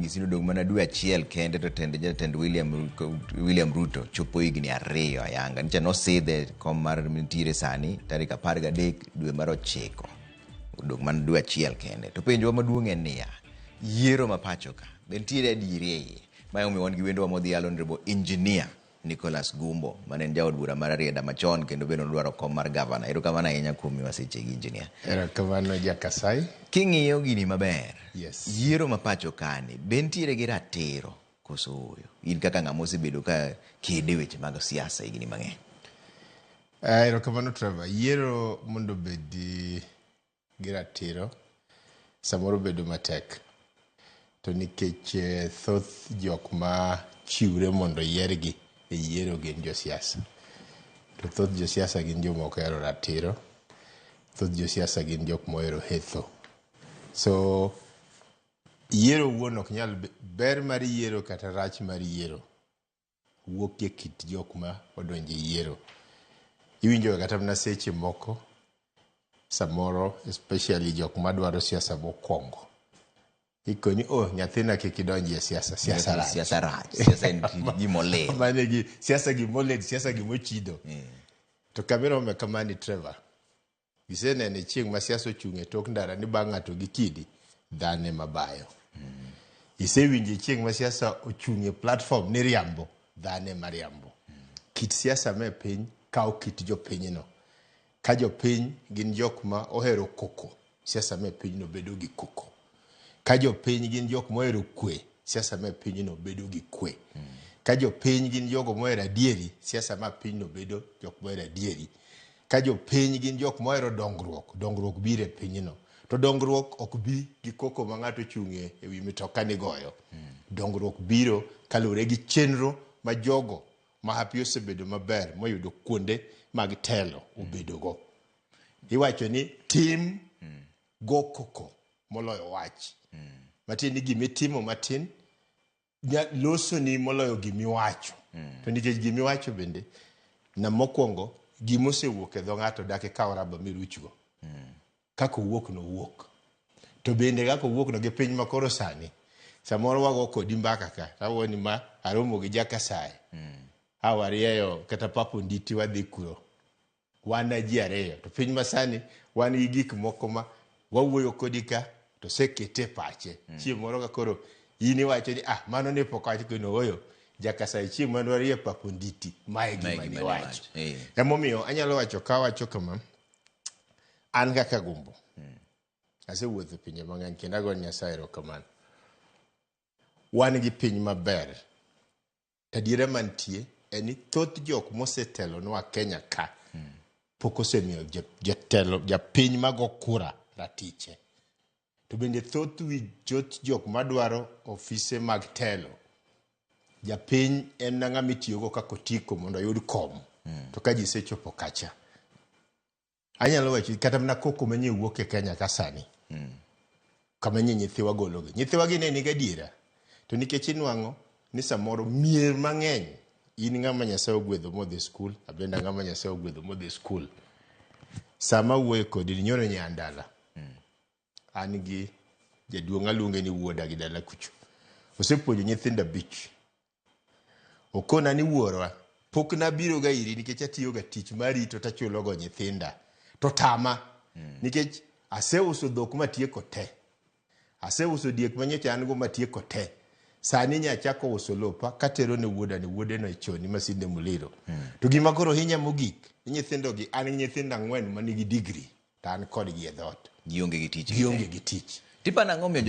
IEBC nodong' mana dwe achiel kende to tend jatend William Ruto chopo higni 2 ayanga. Nicha nosidhe kom mar nitiere sani tarik 13 dwe mar 9. Odong' mana dwe achiel kende. To penjowa maduong' en niya, yiero ma pacho ka be nitiere adieri e iye? Ma emomiyo wan gi wendowa modhial Honorable Engineer Nicholas Gumbo mane en jaod bura mar Rarieda machon kendo bende nodwaro kom mar gavana. Erokamano ahinya kuom miwa sechegi engineer. Erokamano Jakasai. King'iyo gini maber, Yes. Yiero ma pacho kani be nitiere gi ratiro koso ooyo? In kaka ng'ama osebedo ka kede weche mag siasa higni mang'eny. Erokamano Trevor. Yiero mondo obed gi ratiro samoro bedo matek. To nikech thoth jok ma chiwre mondo yiergi e yiero gin josiasa. To thoth josiasa gin joma ok ohero ratiro. Thoth josiasa gin jok mohero hetho. So yiero wuon ok nyal ber mar yiero kata rach mar yiero wuok e kit jok ma odonjo e yiero. Iwinjo kata mana seche moko samoro especially jok madwaro siasa mokwongo. Ikoni, oh, nyathina kik idonji e siasa, siasa rach. Siasa rach, siasa en gima olil. Mane gi siasa gima olil, siasa gimochido. To kamirome kamani Trevor, isenene chieng' ma siasa ochung' e tok ndara ni bang' ng'ato gi kidi, dhano ema bayo. Isewinjo chieng' ma siasa ochung' e platform ni riambo, dhano ema riambo. Kit siasa me piny kawo kit jopinyno. Ka jopiny gin jok ma ohero koko, siasa me pinyno bedo gi koko. Ka jopiny gin jok mohero kwe, siasa me pinyno bedo gi kwe. Ka jopiny gin jogo mohero adieri, siasa ma pinyno bedo jok mohero adieri. Ka jopiny gin jok mohero dongruok, dongruok biro e pinyno. To dongruok ok bi gi koko ma ng'ato ochung'e e wi mitoka ni goyo. Dongruok biro kaluwore gi chenro ma jogo ma hapi osebedo maber moyudo kuonde mag telo obedogo. Iwacho ni tim go koko moloyo wach. Matiende ni gimitimo matin losoni moloyo gimiwacho. To nikech gimiwacho bende, na mokwongo gimosewuok e dho ng'ato dak ikaw raba miruchgo. Kaka owuok no owuok. To bende kaka owuok no gi piny makoro sani, samoro wago kodi mbaka ka, tawuo ni ma aromo gi Jakasai. A warieyo kata pap onditi wadhi kuro. Wan ji ariyo. To piny masani wan gi gik moko ma wawuoyo kodi ka to osekete e pache. Chieng' moro ka koro in iwacho ni ah mano ne pok awach kweno ooyo. Jakasai chieng' mane warie pap onditi mae gima niwacho. Emomiyo anyalo wacho ka wacho kama, an kaka Gumbo, asewuotho e pinje mang'eny kendo ago Nyasaye erokamano. Wan gi piny maber. To adiera mantie en ni thoth jok mosetelonwa Kenya ka pok osemiyo jatelo japiny mago kura ratiche. To bende thoth wi thoth jok madwaro ofise mag telo, japiny en ng'ama itiyogo kaka otiko mondo oyud kom. To ka ji sechopo kacha, anyalo wacho kata mana koko manyie wuok e Kenya ka sani. Kama nye nyithiwa gologi. Nyithiwa gi ne nigi adiera. To nikech inwang'o ni samoro mier mang'eny in ng'ama Nyasaye ogwedho modhi skul, abende ng'ama Nyasaye ogwedho modhi skul. Sama awuoyo kodi ni nyoro nyandala. An gi jaduong' aluonge ni wuoda gi dala kucho. Osepuonjo nyithindo 5. Okona ni wuorwa, pok nabiro ga iri nikech atiyo ga tich marito tachulo go nyithinda. To tama, nikech aseuso dhok matieko te. Aseuso diek manyocha an go matieko te. Sani nyachako uso lopa katero ne wuoda ni wuode no e choni Masinde Muliro. To gima koro hinya mogik, ni nyithindo gi an gi nyithindo 4 manigi degree to an kodgi e dhoot. Gionge gi tich. Gionge gi tich. Tipano ang'o miyo